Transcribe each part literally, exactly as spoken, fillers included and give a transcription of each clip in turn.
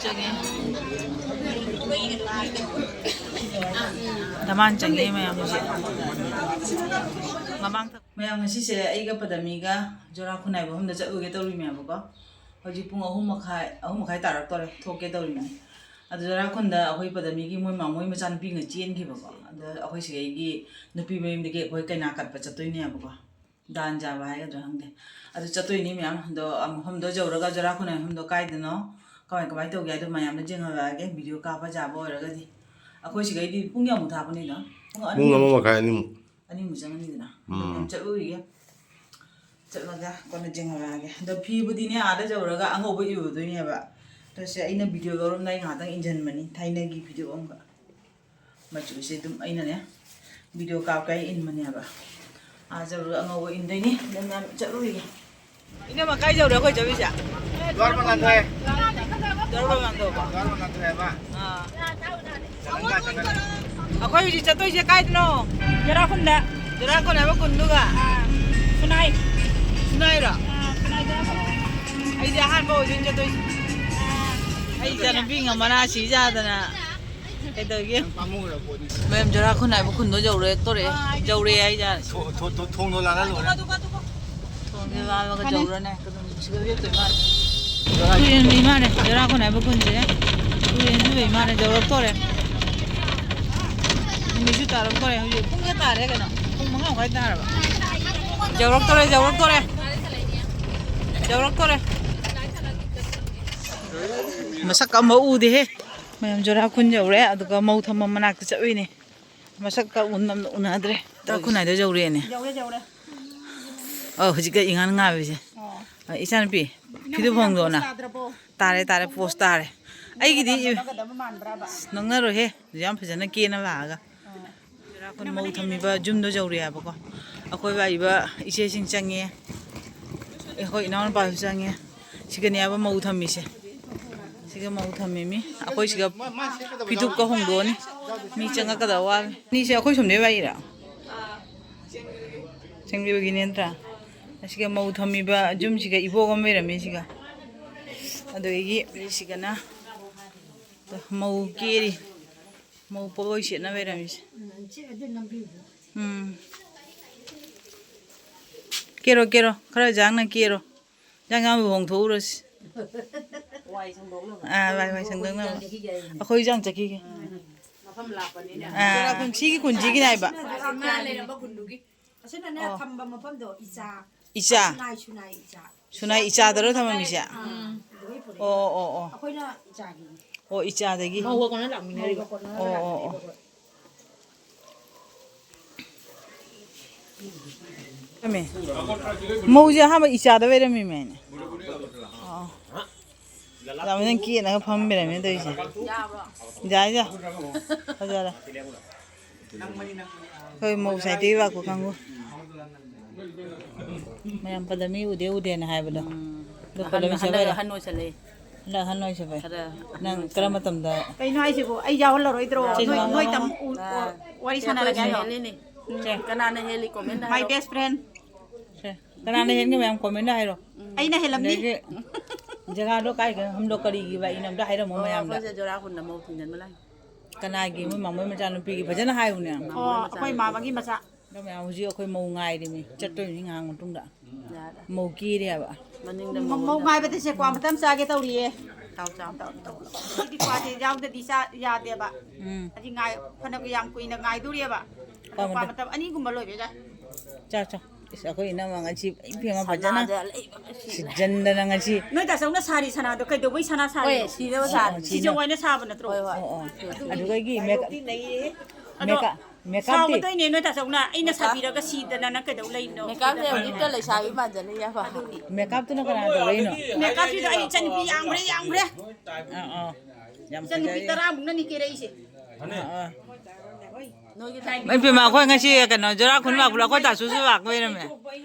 ꯆꯪꯉꯦ꯫ ꯗꯃꯥꯟ ꯆꯪꯉꯦ ꯃꯌꯥꯝ ꯍꯧꯖꯤꯛ꯫ ꯃꯃꯥꯡ ꯊ- ꯃꯌꯥꯝ, ꯉꯁꯤꯁꯦ ꯑꯩꯒ ꯄꯗꯃꯤꯒ ꯖꯣꯔꯥ ꯈꯨꯟ ꯍꯥꯏꯕ ꯃꯐꯝꯗ ꯆꯠꯂꯨꯒꯦ ꯇꯧꯔꯤꯃꯦꯕꯀꯣ꯫ ꯍꯧꯖꯤꯛ ꯄꯨꯡ ꯑꯍꯨꯝ ꯃꯈꯥꯏ, ꯑꯍꯨꯝ ꯃꯈꯥꯏ ꯇꯥꯔꯛꯇꯧꯔꯦ, ꯊꯣꯛꯀꯦ ꯇꯧꯔꯤꯃꯦ꯫ ꯑꯗꯨ ꯖꯣꯔꯥ ꯈꯨꯟꯗ ꯑꯩꯈꯣꯏ ꯄꯗꯃꯤꯒꯤ ꯃꯣꯏ ꯃꯥꯃꯣꯏ ꯃꯆꯥꯅꯨꯄꯤꯅ ꯆꯦꯟꯈꯤꯕꯀꯣ꯫ ꯑꯗ ꯑꯩꯈꯣꯏ ꯁꯤꯒꯩꯒꯤ ꯅꯨꯄꯤ ꯃꯌꯨꯝꯗꯒꯤ ꯑꯩꯈꯣꯏ ꯀꯩꯅꯥ ꯀꯠꯄ ꯆꯠꯇꯣꯏꯅꯦꯕꯀꯣ꯫ ꯗꯥꯟ ꯆꯥꯕ ꯍꯥꯏꯒꯗ꯭ꯔꯥ ꯈꯪꯗꯦ꯫ ꯑꯗꯨ ꯆꯠꯇꯣꯏꯅꯤ ꯃꯌꯥꯝ꯫ ꯑꯗꯣ ꯃꯐꯝꯗꯣ ꯌꯧꯔꯒ ꯖꯣꯔꯥ ꯈꯨꯟ ꯍꯥꯏꯕ ꯃꯐꯝꯗꯣ ꯀꯥꯏꯗꯅꯣ, ꯀꯃꯥꯏ ꯀꯃꯥꯏ ꯇꯧꯒꯦ ꯍꯥꯏꯗꯣ ꯃꯌꯥꯝꯅ ꯌꯦꯡꯍꯜꯂꯛꯑꯒꯦ, ꯚꯤꯗꯤꯑꯣ ꯀꯥꯞꯄ ꯌꯥꯕ ꯑꯣꯏꯔꯒꯗꯤ꯫ ꯑꯩꯈꯣꯏ ꯁꯤꯒꯩꯗꯤ ꯄꯨꯡ ꯀꯌꯥꯃꯨꯛ ꯊꯥꯕꯅꯤꯅꯣ? ꯄꯨꯡ ꯑꯅꯤ, ꯄꯨꯡ ꯑꯃ ꯃꯈꯥꯏ, ꯑꯅꯤꯃꯨꯛ꯫ ꯑꯅꯤꯃꯨꯛ ꯆꯪꯉꯅꯤꯗꯅ꯫ ꯑꯗꯨ ꯎꯝ꯫ ꯃꯌꯥꯝ ꯆꯠꯂꯨꯔꯤꯒꯦ꯫ ꯆꯠꯂꯒ ꯀꯣꯟꯅ ꯌꯦꯡꯍꯜꯂꯛꯑꯒꯦ꯫ ꯑꯗꯣ ꯐꯤꯕꯨꯗꯤꯅꯦ, ꯑꯥꯗ ꯌꯧꯔꯒ ꯑꯉꯧꯕ ꯏꯔꯨꯗꯣꯏꯅꯦꯕ꯫ ꯑꯗꯣ ꯁꯦ ꯑꯩꯅ ꯚꯤꯗꯤꯑꯣ ꯂꯧꯔꯝꯗꯥꯏ ꯉꯥꯏꯍꯥꯛꯇꯪ ꯏꯟꯖꯟꯕꯅꯤ, ꯊꯥꯏꯅꯒꯤ ꯚꯤꯗꯤꯑꯣ ꯑꯃꯒ꯫ ꯃꯆꯨꯁꯦ ꯑꯗꯨꯝ ꯑꯩꯅꯅꯦ, ꯚꯤꯗꯤꯑꯣ ꯀꯥꯞꯀꯦ ꯏꯟꯕꯅꯦꯕ꯫ ꯑꯥ ꯌꯧꯔꯒ ꯑꯉꯧꯕ ꯏꯟꯗꯣꯏꯅꯤ꯫ ꯑꯗꯨꯝ ꯃꯌꯥꯝ ꯆꯠꯂꯨꯔꯤꯒꯦ꯫ ꯏꯅꯝꯃ, ꯀꯥꯏ ꯌꯧꯔꯦ ꯑꯩꯈꯣꯏ ꯆꯠꯂꯤꯁꯦ? ꯗ꯭ꯋꯥꯔ ꯃꯅꯥꯟꯗꯣ ꯍꯦ꯫ ꯗ꯭ꯋꯥꯔ ꯃꯅꯥꯟꯗꯣꯕ? ꯗ꯭ꯋꯥꯔ ꯃꯅꯥꯟꯗꯣ ꯍꯦꯕ꯫ ꯑꯥ꯫ ꯑꯩꯈꯣꯏ ꯍꯧꯖꯤꯛ ꯆꯠꯇꯣꯏꯁꯦ ꯀꯥꯏꯗꯅꯣ? ꯖꯔꯥꯈꯨꯟꯗ꯫ ꯖꯔꯥꯈꯨꯟ ꯍꯥꯏꯕ ꯈꯨꯟꯗꯨꯒ? ꯑꯥ, ꯁꯨꯅꯥꯏ꯫ ꯁꯨꯅꯥꯏꯔꯣ? ꯑꯥ, ꯁꯨꯅꯥꯏꯗ꯫ ꯑꯩꯗꯤ ꯑꯍꯥꯟꯕ ꯑꯣꯏꯗꯣꯏꯅꯤ ꯆꯠꯇꯣꯏꯁꯦ꯫ ꯑꯥ꯫ ꯑꯩ ꯏꯆꯥꯅꯨꯄꯤ ꯉꯝꯃꯅꯥ ꯁꯤ ꯆꯥꯗꯅ꯫ ꯀꯩꯗꯧꯒꯦ? ꯃꯌꯥꯝ ꯖꯔꯥ ꯈꯨꯟ ꯍꯥꯏꯕ ꯈꯨꯟꯗꯣ ꯌꯧꯔꯦ, ꯇꯧꯔꯦ꯫ ꯌꯧꯔꯦ ꯍꯥꯏ ꯖꯥꯠ꯫ ꯊꯣ-, ꯊꯣ-, ꯊꯣ-, ꯊꯣꯡꯗꯣ ꯂꯥꯜꯂ ꯂꯣꯏꯔꯦ꯫ ꯊꯣꯡꯁꯦ ꯂꯥꯜꯂꯒ ꯃꯥꯅꯦ꯫ ꯌꯧꯔꯅꯦ꯫ ꯁꯤꯗ ꯂꯦꯞꯇꯣꯏ ꯃꯥꯜꯂꯦ꯫ ꯀꯨꯏꯔꯦ ꯃꯥꯅꯦ, ꯖꯔꯥ ꯈꯨꯟ ꯍꯥꯏꯕ ꯈꯨꯟꯁꯦ꯫ ꯀꯨꯏꯔꯦ ꯃꯥꯅꯦ, ꯌꯧꯔꯛꯇꯣꯔꯦ꯫ ꯅꯨꯃꯤꯠꯁꯨ ꯇꯥꯔꯛꯇꯣꯔꯦ ꯍꯧꯖꯤꯛ꯫ ꯄꯨꯡ ꯀꯌꯥ ꯇꯥꯔꯦ ꯀꯩꯅꯣ? ꯄꯨꯡ ꯃꯉꯥ ꯃꯈꯥꯏ ꯇꯥꯔꯕ? ꯌꯧꯔꯛꯇꯣꯔꯦ, ꯌꯧꯔꯛꯇꯣꯔꯦ꯫ ꯌꯧꯔꯛꯇꯣꯔꯦ꯫ ꯃꯁꯛ ꯑꯃ ꯎꯗꯦꯍꯦ꯫ ꯃꯌꯥꯝ ꯖꯔꯥ ꯈꯨꯟ ꯌꯧꯔꯦ, ꯑꯗꯨꯒ ꯃꯧ ꯊꯝꯐꯝ ꯃꯅꯥꯛꯇ ꯆꯠꯂꯨꯏꯅꯦ꯫ ꯃꯁꯛꯀ ꯎꯅ-, ꯎꯅꯗ꯭ꯔꯦ꯫ ꯖꯔꯥ ꯈꯨꯟ ꯍꯥꯏꯗꯣ ꯌꯧꯔꯦꯅꯦ꯫ ꯌꯧꯔꯦ, ꯌꯧꯔꯦ꯫ ꯑꯧ, ꯍꯧꯖꯤꯛꯀ ꯏꯉꯥꯟ ꯉꯥꯜꯂꯤꯁꯦ꯫ ꯑꯣ꯫ ꯑ, ꯏꯆꯥꯅꯨꯄꯤ, ꯏꯅꯝꯃ, ꯐꯤꯗꯨ ꯐꯣꯡꯗꯣꯛꯑꯣꯅ꯫ ꯄꯣꯁ ꯇꯥꯗ꯭ꯔꯕꯣ? ꯇꯥꯔꯦ, ꯇꯥꯔꯦ, ꯄꯣꯁ ꯇꯥꯔꯦ꯫ ꯑꯩꯒꯤꯗꯤ ꯅꯝꯅꯒꯗꯕ ꯃꯥꯟꯕ꯭ꯔꯕ? ꯅꯝꯅꯔꯣꯏꯍꯦ, ꯌꯥꯝ ꯐꯖꯅ ꯀꯦꯅ ꯂꯥꯛꯑꯒ꯫ ꯑꯣ꯫ ꯖꯔꯥ ꯈꯨꯟ ꯃꯧ ꯊꯝꯃꯤꯕ ꯌꯨꯝꯗꯣ ꯌꯧꯔꯦ ꯍꯥꯏꯕꯀꯣ꯫ ꯑꯩꯈꯣꯏ ꯏꯕ ꯏꯆꯦꯁꯤꯡ ꯆꯪꯉꯦ꯫ ꯑꯩꯈꯣꯏ ꯏꯅꯥꯎꯅꯨꯄꯥꯁꯨ ꯆꯪꯉꯦ꯫ ꯁꯤꯒꯅꯦꯕ ꯃꯧ ꯊꯝꯃꯤꯁꯦ꯫ ꯁꯤꯒ ꯃꯧ ꯊꯝꯃꯤꯃꯤ꯫ ꯑꯩꯈꯣꯏ ꯁꯤꯒ ꯐꯤꯗꯨꯛꯀ ꯍꯣꯡꯗꯣꯛꯑꯅꯤ꯫ ꯃꯤ ꯆꯪꯉꯛꯀꯗꯕ ꯋꯥꯠꯂꯤ꯫ ꯑꯅꯤꯁꯦ ꯑꯩꯈꯣꯏ ꯁꯣꯝꯗꯩ ꯋꯥꯏꯔꯤꯔꯣ? ꯆꯪꯕꯤꯕꯒꯤꯅꯦ ꯅꯠꯇ꯭ꯔꯥ? ꯑꯁꯤꯒ ꯃꯧ ꯊꯝꯃꯤꯕ ꯌꯨꯝꯁꯤꯒ ꯏꯕꯣꯛ ꯑꯃ ꯂꯩꯔꯝꯃꯤ ꯁꯤꯒ꯫ ꯑꯗꯨꯗꯒꯤ ꯁꯤꯒꯅ ꯃꯧ ꯀꯦꯔꯤ꯫ ꯃꯧ ꯄꯣꯠꯂꯣꯏ ꯁꯦꯠꯅꯕ ꯂꯩꯔꯝꯃꯤꯁꯦ꯫ ꯎꯝ, ꯁꯤ ꯑꯗꯨ ꯅꯝꯕꯤꯌꯨ꯫ ꯎꯝ꯫ ꯀꯦꯔꯣ, ꯀꯦꯔꯣ꯫ ꯈꯔ ꯌꯥꯡꯅ ꯀꯦꯔꯣ꯫ ꯌꯥꯡ ꯌꯥꯡꯕ ꯍꯣꯡꯊꯣꯛꯎꯔꯁꯤ꯫ ꯋꯥꯏ ꯁꯪꯗꯣꯛꯅꯕ꯫ ꯑꯥ, ꯋꯥꯏ, ꯋꯥꯏ ꯁꯪꯗꯣꯛꯅꯕ꯫ ꯑꯩꯈꯣꯏ ꯌꯥꯡ ꯆꯠꯈꯤꯒꯦ꯫ ꯃꯐꯝ ꯂꯥꯞꯄꯅꯤꯅ꯫ ꯑꯥ, ꯁꯤꯒꯤ ꯀꯨꯟꯁꯤꯒꯤꯅꯦ ꯍꯥꯏꯕ꯫ ꯃꯥ ꯂꯩꯔꯝꯕ ꯈꯨꯟꯗꯨꯒꯤ꯫ ꯑꯁꯤꯅꯅꯦ, ꯑꯣ꯫ ꯊꯝꯕ ꯃꯐꯝꯗꯣ ꯏꯆꯥ꯫ ꯏꯆꯥ? ꯁꯨꯅꯥꯏ, ꯁꯨꯅꯥꯏ ꯏꯆꯥ꯫ ꯁꯨꯅꯥꯏ ꯏꯆꯥꯗꯔꯣ ꯊꯝꯃꯝꯃꯤꯁꯦ? ꯑꯥ, ꯑꯗꯨꯒꯤ ꯄꯨꯔꯛꯑꯦ꯫ ꯑꯣ, ꯑꯣ, ꯑꯣ꯫ ꯑꯩꯈꯣꯏꯅ ꯏꯆꯥꯒꯤꯅꯤ꯫ ꯑꯣ, ꯏꯆꯥꯗꯒꯤ꯫ ꯃꯧꯒ ꯀꯣꯟꯅ ꯂꯥꯛꯃꯤꯟꯅꯔꯤꯕ꯫ ꯃꯧꯒ ꯀꯣꯟꯅ ꯑꯣ, ꯑꯣ, ꯑꯣ꯫ ꯂꯥꯛꯃꯤꯟꯅꯔꯤꯕ꯫ ꯃꯧꯁꯦ ꯑꯍꯥꯟꯕ ꯏꯆꯥꯗ ꯑꯣꯏꯔꯝꯃꯤꯃꯦꯅꯦ꯫ ꯑꯣ꯫ ꯂꯥꯛꯑꯣ, ꯅꯪ ꯀꯦꯅꯒ ꯐꯝꯕꯤꯔꯝꯃꯦ ꯇꯧꯔꯤꯁꯦ꯫ ꯌꯥꯕ꯭ꯔꯣ? ꯌꯥꯏ, ꯌꯥꯏ꯫ ꯐꯖꯔꯦ꯫ ꯑꯩꯈꯣꯏ ꯃꯧ ꯁꯥꯏꯠꯇꯒꯤ ꯂꯥꯛꯄ ꯀꯥꯡꯕꯨ꯫ ꯃꯌꯥꯝ ꯄꯗ ꯃꯤ ꯎꯗꯦ ꯎꯗꯦꯅ ꯍꯥꯏꯕꯗꯣ꯫ ꯎꯝ꯫ ꯑꯗꯨ ꯑꯍꯟ, ꯄꯗ ꯃꯤ ꯍꯟꯗꯛ ꯆꯠꯄꯩꯔꯥ? ꯑꯍꯟ ꯑꯣꯏꯁꯜꯂꯛꯑꯦ꯫ ꯍꯟꯗꯛ ꯑꯍꯟ ꯑꯣꯏꯁꯜꯂꯛꯑꯦ꯫ ꯈꯔ ꯑꯍꯟ ꯅꯪ ꯑꯣꯏꯁꯜꯂꯛꯑꯦ꯫ ꯀꯔꯝꯕ ꯃꯇꯝꯗ? ꯀꯩꯅꯣ ꯍꯥꯏꯁꯤꯕꯣ? ꯑꯩ ꯌꯥꯎꯍꯜꯂꯔꯣꯏꯗ꯭ꯔꯣ? ꯁꯤ ꯅꯣꯏ, ꯅꯣꯏ ꯇꯝ-, ꯎ-, ꯑꯥ꯫ ꯋꯥꯔꯤ ꯁꯥꯟꯅꯔꯒꯦ ꯍꯥꯏꯔꯣ? ꯁꯦ꯫ ꯀꯅꯥꯅ ꯍꯦꯜꯂꯤ? Comment ꯃꯥꯏ ꯍꯥꯏꯔꯣ꯫ Best friend꯫ ꯁꯦ꯫ ꯀꯅꯥꯅ ꯍꯦꯟꯒꯦ ꯃꯌꯥꯝ comment ꯍꯥꯏꯔꯣ꯫ ꯎꯝ꯫ ꯑꯩꯅ ꯍꯦꯜꯂꯝꯅꯤ꯫ ꯑꯗꯒꯤ ꯖꯒꯥꯗꯣ ꯀꯥꯏꯗꯅꯣ ꯈꯪꯗꯣ ꯀꯔꯤꯒꯤ ꯋꯥꯔꯤꯅꯣ ꯑꯝꯇ ꯍꯥꯏꯔꯝꯃꯣ ꯑꯣ, ꯃꯌꯥꯝꯗ꯫ ꯑꯩꯈꯣꯏꯁꯦ ꯖꯣꯔꯥ ꯍꯨꯟꯅ ꯃꯧ ꯊꯤꯟꯖꯟꯕ ꯂꯥꯛꯏ꯫ ꯀꯅꯥꯒꯤ ꯃꯣꯏ ꯃꯥꯃꯣꯏ ꯃꯆꯥꯅꯨꯄꯤꯒꯤ ꯐꯖꯅ ꯍꯥꯏꯌꯨꯅꯦ꯫ ꯑꯣ, ꯑꯩꯈꯣꯏ ꯃꯥꯃꯒꯤ ꯃꯆꯥ꯫ ꯑꯗꯣ ꯃꯌꯥꯝ ꯍꯧꯖꯤꯛ ꯑꯩꯈꯣꯏ ꯃꯧ ꯉꯥꯏꯔꯤꯃꯤ꯫ ꯆꯠꯇꯣꯏꯅꯤ ꯉꯥꯏꯍꯥꯛ ꯃꯇꯨꯡꯗ꯫ ꯌꯥꯔꯦ꯫ ꯃꯧ ꯀꯦꯔꯦ ꯍꯥꯏꯕ꯫ ꯃꯅꯤꯡꯗ ꯃꯧ ꯃꯧ ꯉꯥꯏꯕꯗꯁꯦ ꯀ꯭ꯋꯥ ꯃꯇꯝ ꯆꯥꯒꯦ ꯇꯧꯔꯤꯌꯦ꯫ ꯆꯥꯎ, ꯆꯥꯎ꯫ ꯑꯩꯗꯤ ꯀ꯭ꯋꯥꯁꯦ ꯌꯥꯎꯗꯗꯤ ꯆꯥ ꯌꯥꯗꯦꯕ꯫ ꯎꯝ꯫ ꯑꯗꯤ ꯉꯥꯏ-, ꯐꯅ ꯌꯥꯝ ꯀꯨꯏꯅ ꯉꯥꯏꯗꯣꯔꯤꯑꯕ꯫ ꯀ꯭ꯋꯥ ꯀ꯭ꯋꯥ ꯃꯇꯝ꯫ ꯃꯇꯝ ꯑꯅꯤꯒꯨꯝꯕ ꯂꯣꯏꯕ ꯌꯥꯏ꯫ ꯆꯥ, ꯆꯥ꯫ ꯏꯁ, ꯑꯩꯈꯣꯏ ꯏꯅꯝꯃ ꯉꯁꯤ ꯏꯕꯦꯝꯃ ꯐꯖꯅ ꯁꯅꯥꯗ ꯂꯩꯕ ꯁꯤꯗ꯭ꯔꯦ꯫ ꯁꯤꯖꯟꯗꯅ ꯉꯁꯤ꯫ ꯅꯣꯏ ꯇꯥꯆꯧꯅ ꯁꯥꯔꯤ ꯁꯅꯥꯗꯣ ꯀꯩꯗꯧꯕꯩ ꯁꯅꯥ ꯁꯥꯔꯤꯅꯣ? ꯍꯣꯏ, ꯁꯤꯅꯕ ꯁꯥꯔꯤꯅꯤ꯫ ꯁꯤꯖꯧ ꯍꯥꯏꯅ ꯁꯥꯕ ꯅꯠꯇ꯭ꯔꯣ? ꯍꯣꯏ, ꯍꯣꯏ꯫ ꯑꯣ, ꯑꯣ꯫ ꯑꯗꯨꯒꯤ ꯃꯦꯀ-, ꯑꯗꯣ ꯃꯦꯀ-, ꯃꯦꯀꯞꯇꯤ ꯁꯥꯎꯒꯗꯣꯏꯅꯦ ꯅꯣꯏ ꯇꯥꯆꯧꯅ, ꯑꯩꯅ ꯃꯦꯀꯞ-, ꯁꯥꯕꯤꯔꯒ ꯁꯤꯗꯅ ꯅꯪ ꯀꯩꯗꯧ ꯂꯩꯅꯣ? ꯃꯦꯀꯞꯁꯦ ꯍꯧꯖꯤꯛꯇ ꯂꯩꯁꯥꯕꯤ ꯃꯥꯟꯖꯜꯂꯦ, ꯌꯥꯕ꯫ ꯑꯗꯨꯅꯤ꯫ ꯃꯦꯀꯞꯇꯨꯅ ꯀꯅꯥ ꯇꯧꯔꯛꯏꯅꯣ? ꯃꯦꯀꯞꯁꯤꯗ ꯑꯩ ꯏꯆꯟꯅꯨꯄꯤ ꯌꯥꯝꯈ꯭ꯔꯦ, ꯌꯥꯝꯈ꯭ꯔꯦ꯫ ꯑꯥ, ꯑꯥ꯫ ꯌꯥꯝ ꯏꯆꯟꯅꯨꯄꯤ ꯐꯖꯔꯦ꯫ ꯇꯔꯥꯃꯨꯛꯅꯅꯤ ꯀꯦꯔꯛꯏꯁꯦ꯫ ꯑꯥ, ꯑꯥ꯫ ꯅꯣꯏꯒꯤ ꯏꯃꯥꯏ ꯄꯦꯝꯃ, ꯑꯩꯈꯣꯏ ꯉꯁꯤ ꯀꯩꯅꯣ, ꯖꯣꯔꯥ ꯈꯨꯟ ꯂꯥꯛꯄꯗ ꯑꯩꯈꯣꯏ ꯇꯥꯁꯨꯁꯨ ꯂꯥꯛꯄ ꯑꯣꯏꯔꯝꯃꯦ꯫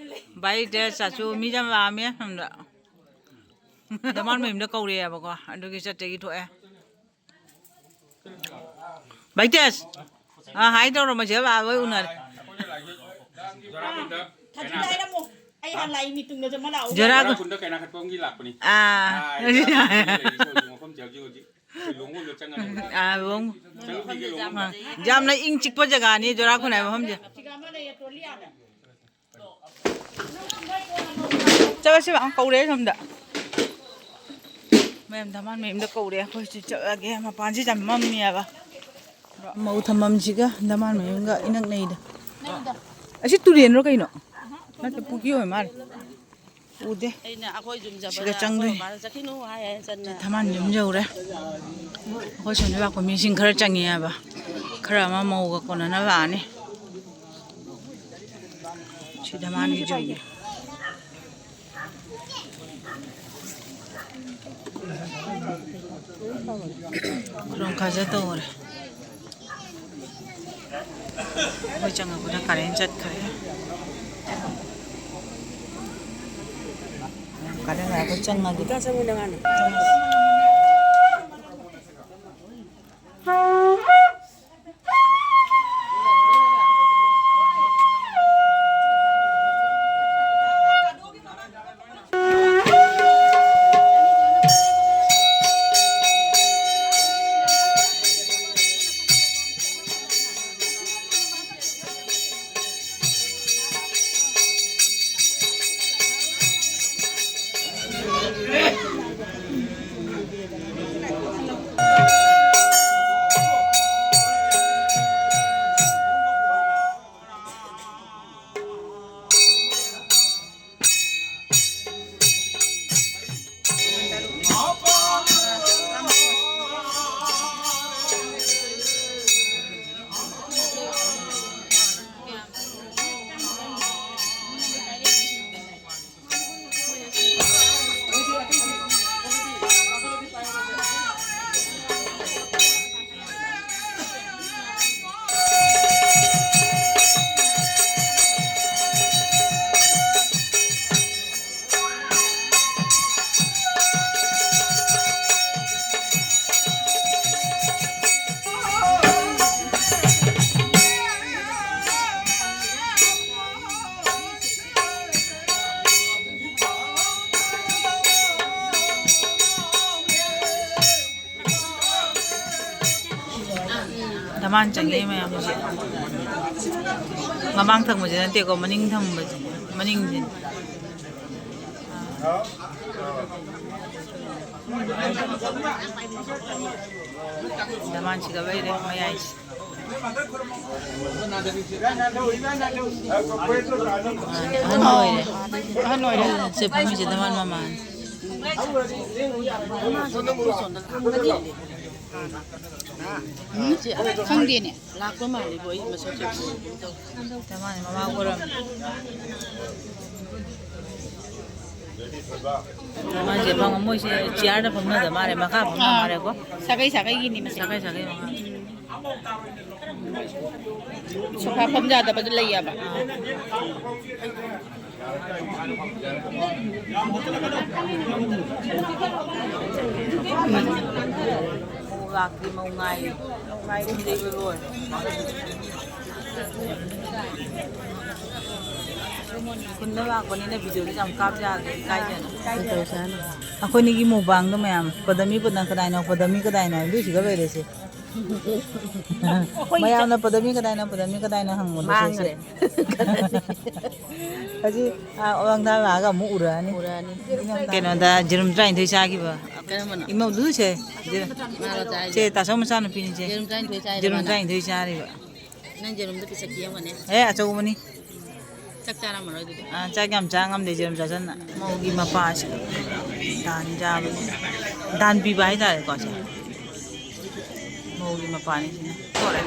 ꯚꯥꯏ ꯇꯦꯁ ꯇꯥꯁꯨ ꯃꯤ ꯌꯥꯝ ꯂꯥꯛꯑꯝꯃꯦ ꯁꯣꯝꯗ꯫ ꯗꯃꯥꯟ ꯃꯌꯨꯝꯗ ꯀꯧꯔꯛꯑꯦꯕꯀꯣ, ꯑꯗꯨꯒꯤ ꯆꯠꯇꯒꯤ ꯊꯣꯛꯑꯦ꯫ ꯚꯥꯏ ꯇꯦꯁ! ꯑꯥ, ꯍꯥꯏ ꯇꯧꯔꯣ, ꯃꯁꯤ ꯕꯥ ꯍꯣꯏ ꯎꯅꯔꯦ꯫ ꯊꯥꯖꯤꯟꯗ ꯍꯥꯏꯔꯝꯃꯣ꯫ ꯑꯩ ꯍꯥꯟꯅ ꯂꯥꯛꯏ, ꯃꯤ ꯇꯨꯡꯗ ꯆꯪꯉ ꯂꯥꯛꯑꯣ꯫ ꯖꯣꯔꯥ ꯖꯣꯔꯥ ꯈꯨꯟꯗ ꯀꯩꯅꯥ ꯈꯠꯄꯝꯒꯤ ꯂꯥꯛꯄꯅꯤ꯫ ꯑꯥ꯫ ꯑꯥ, ꯃꯐꯝꯁꯦ ꯍꯧꯖꯤꯛ, ꯍꯧꯖꯤꯛ, ꯍꯧꯖꯤꯛ꯫ ꯑꯥ, ꯂꯨꯍꯣꯡ-, ꯑꯥ, ꯌꯥꯝꯅ ꯏꯪ ꯆꯤꯛꯄ ꯖꯒꯥꯅꯤ ꯖꯣꯔꯥꯈꯣꯟ ꯍꯥꯏꯕ ꯃꯐꯝꯁꯦ꯫ ꯆꯠꯂꯁꯤ ꯂꯥꯛꯑꯣ, ꯀꯧꯔꯦ ꯁꯣꯝꯗ꯫ ꯃꯌꯥꯝ ꯙꯃꯥꯟ ꯃꯌꯨꯝꯗ ꯀꯧꯔꯦ, ꯑꯩꯈꯣꯏꯁꯨ ꯆꯠꯂꯒꯦ꯫ ꯃꯄꯥꯟꯁꯤ ꯌꯥꯝ ꯃꯝꯃꯦꯕ꯫ ꯃꯧ ꯊꯝꯐꯝꯁꯤꯒ ꯙꯃꯥꯟ ꯃꯌꯨꯝꯒ ꯏꯅꯛ ꯅꯩꯗ꯫ ꯑꯁꯤ ꯇꯨꯔꯦꯟꯔꯣ ꯀꯩꯅꯣ? ꯅꯠꯇꯦ, ꯄꯨꯈ꯭ꯔꯤ ꯑꯣꯏ ꯃꯥꯜꯂꯦ꯫ ꯎꯗꯦ꯫ ꯑꯩꯅ ꯑꯩꯈꯣꯏ ꯌꯨꯝ ꯁꯤꯗ ꯆꯪꯗꯣꯏꯅꯦ꯫ ꯆꯠꯈꯤꯅꯨ ꯍꯥꯏꯌꯦ ꯆꯟꯅ꯫ ꯙꯃꯥꯟ ꯌꯨꯝ ꯌꯧꯔꯦ꯫ ꯑꯩꯈꯣꯏ ꯁꯣꯝꯗ ꯂꯥꯛꯄ ꯃꯤꯁꯤꯡ ꯈꯔ ꯆꯪꯉꯛꯑꯦꯕ꯫ ꯈꯔ ꯑꯃ ꯃꯧꯒ ꯀꯣꯟꯅꯅꯕ ꯂꯥꯛꯑꯅꯤ꯫ ꯁꯤ ꯙꯃꯥꯟꯒꯤ ꯌꯨꯝꯅꯤ꯫ ꯈꯨꯔꯨꯝ ꯈꯥꯖ ꯇꯧꯔꯦ꯫ ꯑꯩꯈꯣꯏ ꯆꯪꯉꯛꯄꯗ ꯀꯥꯔꯦꯟ ꯆꯠꯈ꯭ꯔꯦ꯫ ꯀꯥꯔꯦꯟ ꯑꯩꯈꯣꯏ ꯆꯪꯉꯒꯦ꯫ ꯃꯥꯅ ꯆꯪꯉꯛꯑꯦ ꯃꯌꯥꯝ ꯍꯧꯖꯤꯛ꯫ ꯃꯃꯥꯡ ꯊꯪꯕꯁꯦ ꯅꯠꯇꯦꯀꯣ, ꯃꯅꯤꯡ ꯊꯪꯕꯁꯦ, ꯃꯅꯤꯡꯁꯤꯅꯦ꯫ ꯗꯃꯥꯟꯁꯤꯒ ꯂꯩꯔꯦ ꯃꯌꯥꯏꯁꯦ꯫ ꯑꯍꯟ ꯑꯣꯏꯔꯦ꯫ ꯑꯍꯟ ꯑꯣꯏꯔꯦ꯫ ꯁꯦ ꯐꯝꯃꯤꯁꯦ ꯗꯃꯥꯟ ꯃꯃꯥꯅꯤ꯫ ꯎꯝ, ꯁꯤ ꯈꯪꯗꯦꯅꯦ꯫ ꯂꯥꯛꯄ ꯃꯥꯜꯂꯤꯕꯣ, ꯑꯩ ꯃꯁꯛꯁꯦ ꯎꯕꯒꯨꯝ ꯇꯧ꯫ ꯗꯃꯥꯟ ꯃꯃꯥ ꯑꯣꯏꯔꯝꯃꯦ꯫ ꯃꯥꯁꯦ ꯐꯝ-, ꯃꯣꯏꯁꯦ ꯆꯤꯌꯔꯗ ꯐꯝꯅꯗ ꯃꯥꯜꯂꯦ, ꯃꯈꯥ ꯐꯝꯅ ꯑꯥ, ꯃꯥꯜꯂꯦꯀꯣ꯫ ꯁꯥꯒꯩ ꯁꯥꯒꯩꯒꯤꯅꯤ ꯃꯁꯦ꯫ ꯁꯥꯒꯩ ꯁꯥꯒꯩ ꯃꯈꯥ꯫ ꯁꯣꯐꯥ ꯐꯝ ꯌꯥꯗꯕꯗꯨ ꯂꯩꯌꯦꯕ꯫ ꯑꯥ꯫ ꯃꯧ ꯂꯥꯛꯇ꯭ꯔꯤ, ꯃꯧ ꯉꯥꯏꯔꯤ꯫ ꯃꯧ ꯉꯥꯏꯔꯤ꯫ ꯁꯤꯡꯗꯩꯕ ꯂꯣꯏꯔꯦ꯫ ꯈꯨꯟꯗ ꯂꯥꯛꯄꯅꯤꯅ ꯚꯤꯗꯤꯑꯣꯗꯤ ꯌꯥꯝ ꯀꯥꯞ ꯌꯥꯗ꯭ꯔꯦ, ꯏꯀꯥꯏꯗꯅ꯫ ꯀꯩ ꯇꯧꯁꯦ ꯍꯥꯏꯅꯣ? ꯑꯩꯈꯣꯏꯅꯤꯒꯤ ꯃꯨꯛꯕꯥꯡꯗꯣ ꯃꯌꯥꯝ, ꯄꯗꯃꯤ ꯄꯗ-, ꯀꯗꯥꯏꯅꯣ, ꯄꯗꯃꯤ ꯀꯗꯥꯏꯅꯣ, ꯑꯗꯨꯏꯁꯤꯒ ꯂꯣꯏꯔꯦꯁꯦ꯫ ꯃꯌꯥꯝꯅ ꯄꯗꯃꯤ ꯀꯗꯥꯏꯅꯣ, ꯄꯗꯃꯤ ꯀꯗꯥꯏꯅꯣ ꯍꯪꯕꯗꯣ ꯁꯤꯁꯦ꯫ ꯃꯥꯡꯈ꯭ꯔꯦ꯫ ꯍꯧꯖꯤꯛ, ꯑꯥ, ꯑꯣꯂꯪꯗꯥ ꯂꯥꯛꯑꯒ ꯑꯃꯨꯛ ꯎꯔꯛꯑꯅꯤ꯫ ꯎꯔꯛꯑꯅꯤ꯫ ꯀꯩꯅꯣꯗ ꯌꯦꯔꯨꯝ ꯇꯔꯥꯅꯤꯊꯣꯏ ꯆꯥꯈꯤꯕ꯫ ꯀꯔꯝꯕꯅꯣ? ꯏꯃꯧꯗꯨ ꯁꯦ꯫ ꯃꯥꯔꯣ ꯆꯥꯏꯁꯦ? ꯁꯦ, ꯇꯥꯆꯧ ꯃꯆꯥꯅꯨꯄꯤꯅꯤ ꯁꯦ꯫ ꯌꯦꯔꯨꯝ ꯇꯔꯥꯅꯤꯊꯣꯏ ꯆꯥꯏꯔꯕ ꯌꯦꯔꯨꯝ ꯅꯪ? ꯇꯔꯥꯅꯤꯊꯣꯏ ꯆꯥꯔꯤꯕ꯫ ꯅꯪ ꯌꯦꯔꯨꯝꯗꯣ ꯄꯤꯁꯛ ꯄꯤꯛꯑꯝꯒꯅꯤ꯫ ꯑꯦ, ꯑꯆꯧꯕꯅꯤ꯫ ꯆꯥꯛ ꯆꯥꯔꯝꯃꯔꯣꯏ ꯑꯗꯨꯗꯤ꯫ ꯑꯥ, ꯆꯥꯛ ꯌꯥꯝ ꯆꯥ ꯉꯝꯗꯦ, ꯌꯦꯔꯨꯝ ꯆꯥꯁꯟꯅ꯫ ꯃꯧꯒꯤ ꯃꯄꯥꯁꯦ ꯗꯥꯟ ꯆꯥꯕꯅꯤ꯫ ꯗꯥꯟ ꯄꯤꯕ ꯍꯥꯏꯇꯥꯔꯦꯀꯣ ꯁꯦ꯫ ꯃꯧꯒꯤ ꯃꯄꯥꯅꯤ ꯁꯤꯅ꯫ ꯇꯣꯔꯦ꯫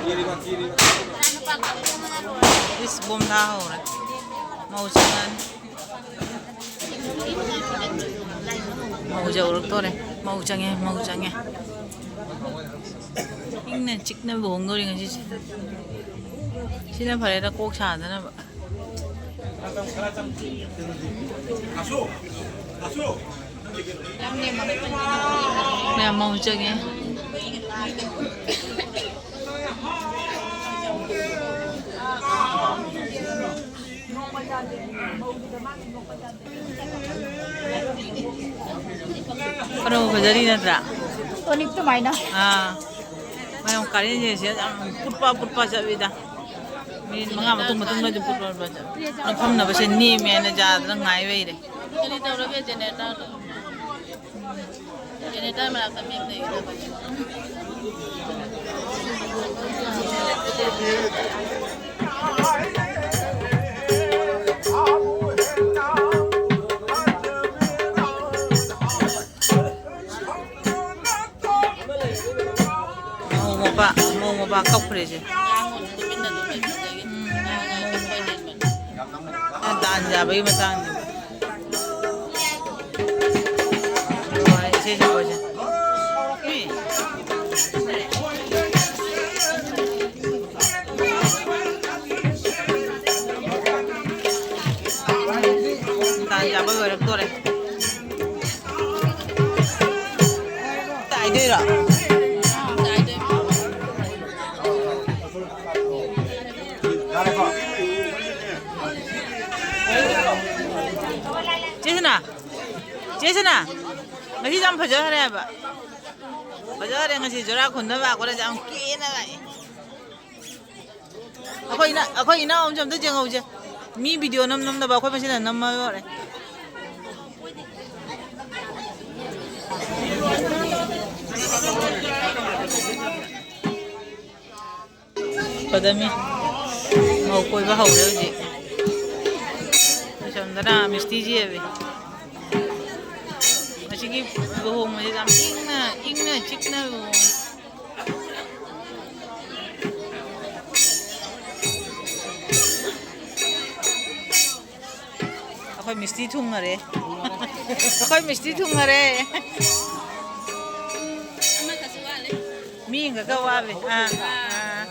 ꯏꯁ, ꯕꯣꯝ ꯊꯥ ꯍꯧꯔꯦ꯫ ꯃꯧ ꯆꯪꯉꯛꯑꯅꯤ꯫ ꯃꯧ ꯌꯧꯔꯛꯇꯣꯔꯦ꯫ ꯃꯧ ꯆꯪꯉꯦ, ꯃꯧ ꯆꯪꯉꯦ꯫ ꯏꯪꯅ ꯆꯤꯛꯅ ꯂꯨꯍꯣꯡꯗꯣꯔꯤ ꯉꯁꯤꯁꯦ꯫ ꯁꯤꯅ ꯐꯔꯦꯗ, ꯀꯣꯛ ꯁꯥꯗꯅꯕ꯫ ꯃꯌꯥꯝ ꯃꯧ ꯆꯪꯉꯦ꯫ ꯀꯩꯅꯣ ꯐꯖꯔꯤ ꯅꯠꯇ꯭ꯔꯥ? ꯇꯣꯅꯤꯛ ꯑꯗꯨꯃꯥꯏꯅ꯫ ꯑꯥ꯫ ꯃꯌꯥꯝ ꯀꯥꯔꯦꯟꯁꯦ ꯌꯥꯝ ꯄꯨꯠꯄ ꯄꯨꯠꯄ ꯆꯠꯂꯤꯗ꯫ ꯃꯤꯅꯤꯠ ꯃꯉꯥ ꯃꯇꯨꯡ ꯃꯇꯨꯡꯗꯗꯤ ꯄꯨꯠꯄ ꯄꯨꯠꯄ ꯆꯠꯂꯤ꯫ ꯃꯐꯝꯅꯕꯁꯦ ꯅꯦꯝꯃꯦ ꯍꯥꯏꯅ ꯌꯥꯗꯅ ꯉꯥꯏ ꯂꯩꯔꯦ꯫ ꯀꯔꯤ ꯇꯧꯔꯒꯦ ꯖꯦꯅꯦꯔꯦꯇꯔꯗꯣ? ꯖꯦꯅꯦꯔꯦꯇꯔ ꯃꯅꯥꯛꯇ ꯃꯤ ꯑꯃ ꯂꯩꯒꯗꯕꯅꯤ꯫ ꯃꯧ ꯃꯄꯥ, ꯃꯧ ꯃꯄꯥ ꯀꯞꯈ꯭ꯔꯦꯁꯦ꯫ ꯎꯝ꯫ ꯗꯥꯟ ꯌꯥꯕꯒꯤ ꯃꯇꯥꯡꯅꯦ꯫ ꯂꯣꯏꯔꯦ, ꯏꯁꯩ ꯁꯛꯄꯁꯦ꯫ ꯃꯤ꯫ ꯗꯥꯟ ꯌꯥꯕ ꯂꯣꯏꯔꯛꯇꯣꯔꯦ꯫ ꯇꯥꯏꯗꯣꯏꯔꯣ? ꯆꯦꯁꯅꯥ, ꯆꯦꯁꯅꯥ, ꯉꯁꯤ ꯌꯥꯝ ꯐꯖꯈ꯭ꯔꯦ ꯍꯥꯏꯕ꯫ ꯐꯖꯈ꯭ꯔꯦ ꯉꯁꯤ ꯖꯨꯔꯥ ꯈꯨꯟꯗ ꯂꯥꯛꯄꯗ ꯌꯥꯝ ꯀꯦꯅ ꯂꯥꯛꯑꯦ꯫ ꯑꯩꯈꯣꯏ ꯏꯅꯥ-, ꯑꯩꯈꯣꯏ ꯏꯅꯥꯎ ꯑꯃꯁꯨ ꯑꯝꯇ ꯌꯦꯡꯍꯧꯁꯦ꯫ ꯃꯤ ꯚꯤꯗꯤꯑꯣ ꯅꯝ ꯅꯝꯅꯕ ꯑꯩꯈꯣꯏ ꯃꯁꯦꯟꯅ ꯅꯝꯃ ꯂꯣꯏꯔꯦ꯫ ꯄꯗꯃꯤ ꯃꯧ ꯀꯣꯏꯕ ꯍꯧꯔꯦ ꯍꯧꯖꯤꯛ꯫ ꯑꯁꯣꯝꯗꯅ ꯃꯤꯁꯇꯤ ꯆꯦꯜꯂꯤ꯫ ꯃꯁꯤꯒꯤ ꯂꯨꯍꯣꯡꯕꯁꯦ ꯌꯥꯝ ꯏꯪꯅ, ꯏꯪꯅ ꯆꯤꯛꯅ ꯂꯨꯍꯣꯡꯉꯤ꯫ ꯑꯩꯈꯣꯏ ꯃꯤꯁꯇꯤ ꯊꯨꯡꯉꯔꯦ꯫ ꯑꯩꯈꯣꯏ ꯃꯤꯁꯇꯤ ꯊꯨꯡꯉꯔꯦ꯫ ꯃꯤ ꯑꯃꯈꯛꯀ ꯋꯥꯠꯂꯤ꯫ ꯑꯥ, ꯑꯥ꯫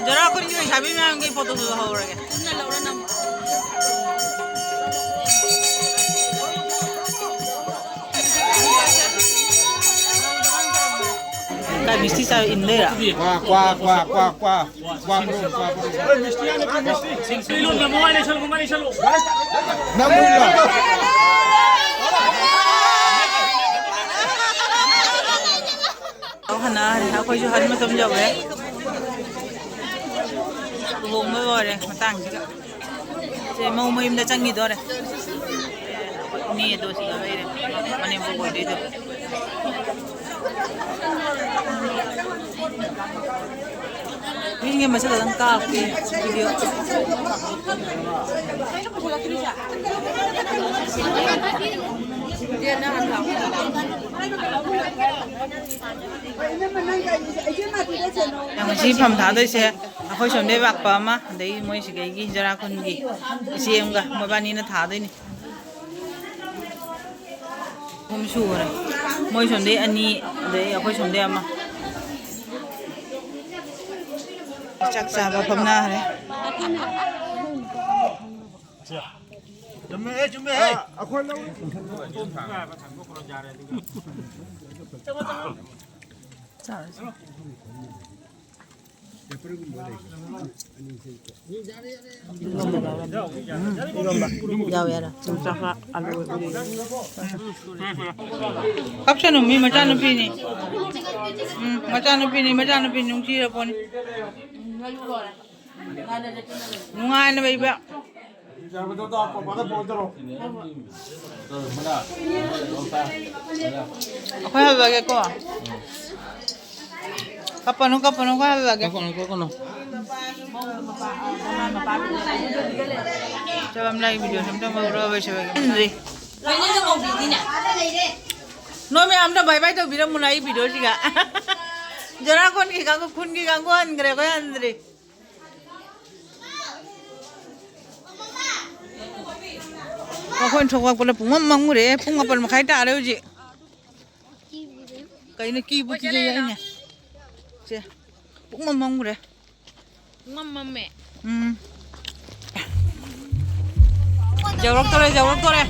ꯖꯔꯥ ꯈꯨꯟꯒꯤ ꯂꯩꯁꯥꯕꯤ ꯃꯌꯥꯝꯒꯤ ꯐꯣꯇꯣꯁꯨ ꯂꯧꯍꯧꯔꯒꯦ꯫ ꯀꯥꯏ ꯃꯤꯁꯇꯤ ꯆꯥ ꯏꯟꯗꯣꯏꯔꯥ? ꯀ꯭ꯋꯥ, ꯀ꯭ꯋꯥ, ꯀ꯭ꯋꯥ, ꯀ꯭ꯋꯥ, ꯀ꯭ꯋꯥ꯫ ꯅꯪ ꯃꯣꯏ ꯂꯥꯛ꯫ ꯑꯧ, ꯍꯟꯅꯔꯦ꯫ ꯑꯩꯈꯣꯏꯁꯨ ꯍꯟ ꯃꯇꯝ ꯌꯧꯔꯦ꯫ ꯂꯨꯍꯣꯡꯕ ꯂꯣꯏꯔꯦ ꯃꯇꯥꯡꯁꯤꯒ꯫ ꯁꯦ, ꯃꯧ ꯃꯌꯨꯝꯗ ꯆꯪꯈꯤꯗꯣꯔꯦ꯫ ꯏꯅꯦꯗꯣ ꯁꯤꯗ ꯂꯩꯔꯦ꯫ ꯃꯅꯦꯝꯕꯣꯛ ꯑꯣꯏꯗꯣꯏꯗꯣ꯫ ꯃꯤꯒꯤ ꯃꯁꯛ ꯑꯗꯨꯝ ꯀꯥꯞꯀꯦ ꯚꯤꯗꯤꯑꯣ꯫ ꯉꯁꯤ ꯐꯝ ꯊꯥꯗꯣꯏꯁꯦ ꯑꯩꯈꯣꯏ ꯁꯣꯝꯗꯩ ꯂꯥꯛꯄ ꯑꯃ, ꯑꯗꯩ ꯃꯣꯏ ꯁꯤꯒꯩꯒꯤ ꯖꯔꯥ ꯈꯨꯟꯒꯤ ꯏꯆꯦ ꯑꯃꯒ ꯃꯕꯥꯅꯤꯅ ꯊꯥꯗꯣꯏꯅꯤ꯫ ꯑꯍꯨꯝ ꯁꯨꯈ꯭ꯔꯦ꯫ ꯃꯣꯏ ꯁꯣꯝꯗꯩ ꯑꯅꯤ, ꯑꯗꯩ ꯑꯩꯈꯣꯏ ꯁꯣꯝꯗꯩ ꯑꯃ꯫ ꯆꯥꯛ ꯆꯥꯕ ꯐꯝꯅꯈ꯭ꯔꯦ꯫ ꯆꯨꯝꯃꯦꯍꯦ, ꯆꯨꯝꯃꯦꯍꯦ꯫ ꯆꯥꯔꯁꯤ꯫ ꯌꯥꯎꯋꯦ ꯍꯥꯏꯔꯣ? ꯌꯣꯡꯆꯥꯛꯀ ꯑꯂꯨ꯫ ꯀꯞꯁꯅꯨ, ꯃꯤ ꯃꯆꯥꯅꯨꯄꯤꯅꯤ꯫ ꯎꯝ꯫ ꯃꯆꯥꯅꯨꯄꯤꯅꯤ, ꯃꯆꯥꯅꯨꯄꯤ ꯅꯨꯡꯁꯤꯔꯄꯣꯠꯅꯤ꯫ ꯅꯨꯡꯉꯥꯏꯅ ꯂꯩꯕ꯫ ꯑꯩꯈꯣꯏ ꯍꯜꯂꯒꯦꯀꯣ꯫ ꯀꯞꯄꯅꯨ, ꯀꯞꯄꯅꯨ, ꯑꯩꯈꯣꯏ ꯍꯜꯂꯒꯦ꯫ ꯀꯞꯀꯅꯨ, ꯀꯞꯀꯅꯨ꯫ ꯆꯕꯝ ꯂꯥꯏ video ꯁꯦ ꯑꯝꯇ ꯃꯧꯔ ꯑꯣꯏꯁꯦ꯫ ꯅꯣꯏ ꯃꯌꯥꯝꯗ bye bye ꯇꯧꯕꯤꯔꯝꯃꯨꯅ ꯑꯩ video ꯁꯤꯒ꯫ ꯖꯔꯥ ꯈꯨꯟꯒꯤ ꯀꯥꯡꯕꯨ, ꯈꯨꯟꯒꯤ ꯀꯥꯡꯕꯨ ꯍꯟꯈ꯭ꯔꯦ, ꯑꯩꯈꯣꯏ ꯍꯟꯗ꯭ꯔꯤ꯫ ꯑꯩꯈꯣꯏꯅ ꯊꯣꯛꯂꯛꯄꯗ ꯄꯨꯡꯃꯝ ꯃꯝꯃꯨꯔꯦ꯫ ꯄꯨꯡ ꯃꯥꯄꯟ ꯃꯈꯥꯏ ꯇꯥꯔꯦ ꯍꯧꯖꯤꯛ꯫ ꯀꯩꯅꯣ ꯀꯤꯕꯨ ꯀꯤꯖꯩ ꯍꯥꯏꯅꯦ꯫ ꯁꯦ, ꯄꯨꯡꯃꯝ ꯃꯝꯃꯨꯔꯦ꯫ ꯄꯨꯡꯃꯝ ꯃꯝꯃꯦ꯫ ꯎꯝ꯫ ꯌꯧꯔꯛꯇꯣꯔꯦ, ꯌꯧꯔꯛꯇꯣꯔꯦ꯫